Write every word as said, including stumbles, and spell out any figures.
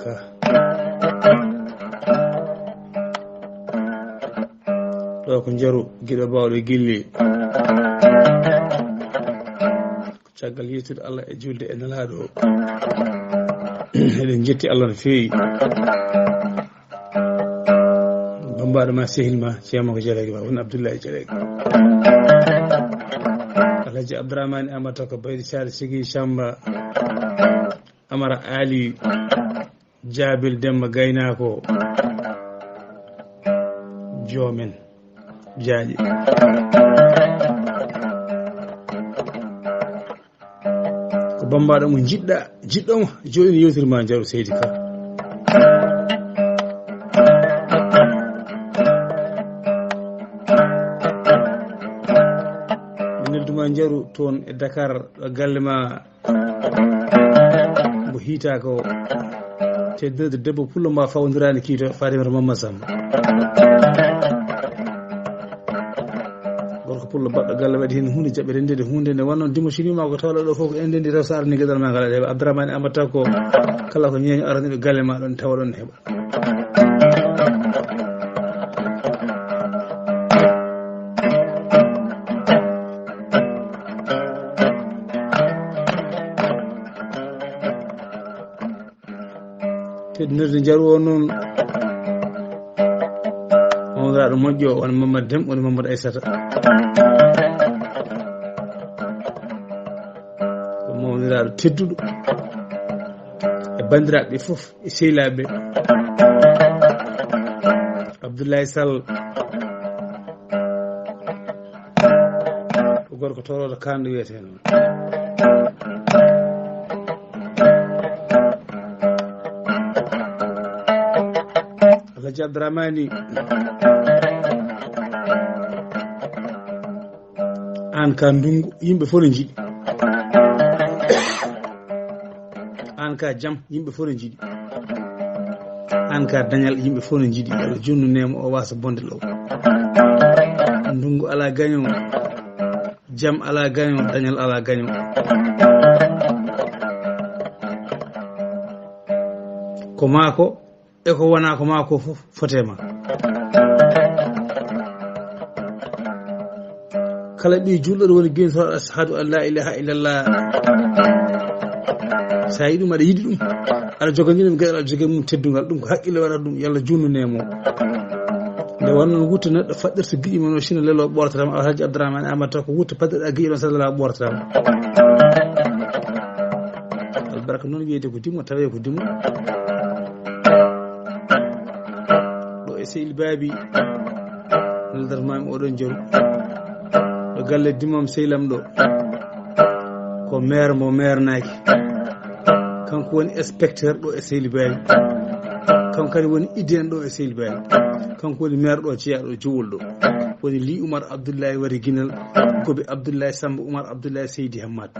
Ka. Ɗo ko njaru giɗo baawɗo gilli. Caggal yeetude Allah e julde e Nelaaɗo o, eɗen njetti Allah no feewi. Bambaɗo ma, sehil ma, ceerno ko Jalegi ma, won Abdullahi Jalegi. Alhaji Abdourahmane Amata ko Baydi Sall Sigi Samba, Amara Ali, Jaabil Demba Gaynaako, joomen jaaƴe. Ko bambaɗo mo njiɗɗa, jiɗɗo mo, jooɗini yewtere ma, njaru seydi ka. Mi nelduma njaru toon e Dakar, ɗo galle ma, mbo hiita ko. Teddinirde debbo pullo mba fawndiraani kiito, Fatimata Mamma Samba. Gorko pullo baɗɗo galle waɗi heen huunde jaɓɓere nde, nde huunde nde wonno dimo sini ma ko tawɗo ɗo fof ko ende ndi rewsa arani geɗal ma ngal aɗa heɓa. Abdourahmane Amata ko kala ko ñeeño arani ɗo galle ma ɗon tawa ɗon heɓa. Teddinirde njaru o noon, mawniraaɗo moƴƴo o, woni Mamadou Dem, woni Mamadou Aissata. Ko mawniraaɗo tedduɗo e banndiraaɓe ɓe fof, e sehilaaɓe ɓe. Abdoulaye Sall, ko gorko toroɗo kanɗo wiyetee noon. Alhaji Abdourahmani, aan ka ndungu, yimɓe fof no njiɗi. Aan ka jam, yimɓe fof no njiɗi. Aan ka dañal, yimɓe fof no njiɗi. Yo Allah junnu neema o, waasa bonde law. Ndungu alaa gaño, jam alaa gaño, dañal alaa gaño. Ko maa ko, e ko wonaa ko maa ko fof, fotee ma. Kala ɓii juulɗo ɗo woni geentoraaɗo ashhadu an laa ilaaha illallah, so a yiɗi ɗum, aɗa yiɗi ɗum, aɗa joganii ɗum geɗal, aɗa joganii ɗum teddungal, ɗum ko haqqille waɗata ɗum, yo Allah junnu neema o. Nde wonno noon, wuttu neɗɗo faɗɗirta giƴi mum o, sina lelo ɓoortata mo, Alhaji Abdourahmane Amata ko wuttu faɗɗirɗa giƴi ɗon, sina lelo ɓoortata mo. Albarka noon wiyete ko dimo, tawe ko dimo. Ɗo e Sehil Baabi, noddatmaami oɗon jaru. Ɗo galle dimmam sehil am ɗo. Ko maire mo maire naaki. Kanko woni inspecteur ɗo e Sehil Baabi. Kanko kadi woni idéen ɗo e Sehil Baabi. Kanko woni maire ɗo, jeyaɗo jowol ɗo. Woni Li Oumar Abdoulaye Wari Guinel, Gobe Abdoulaye Samba Oumar Abdoulaye Seydi Hammad.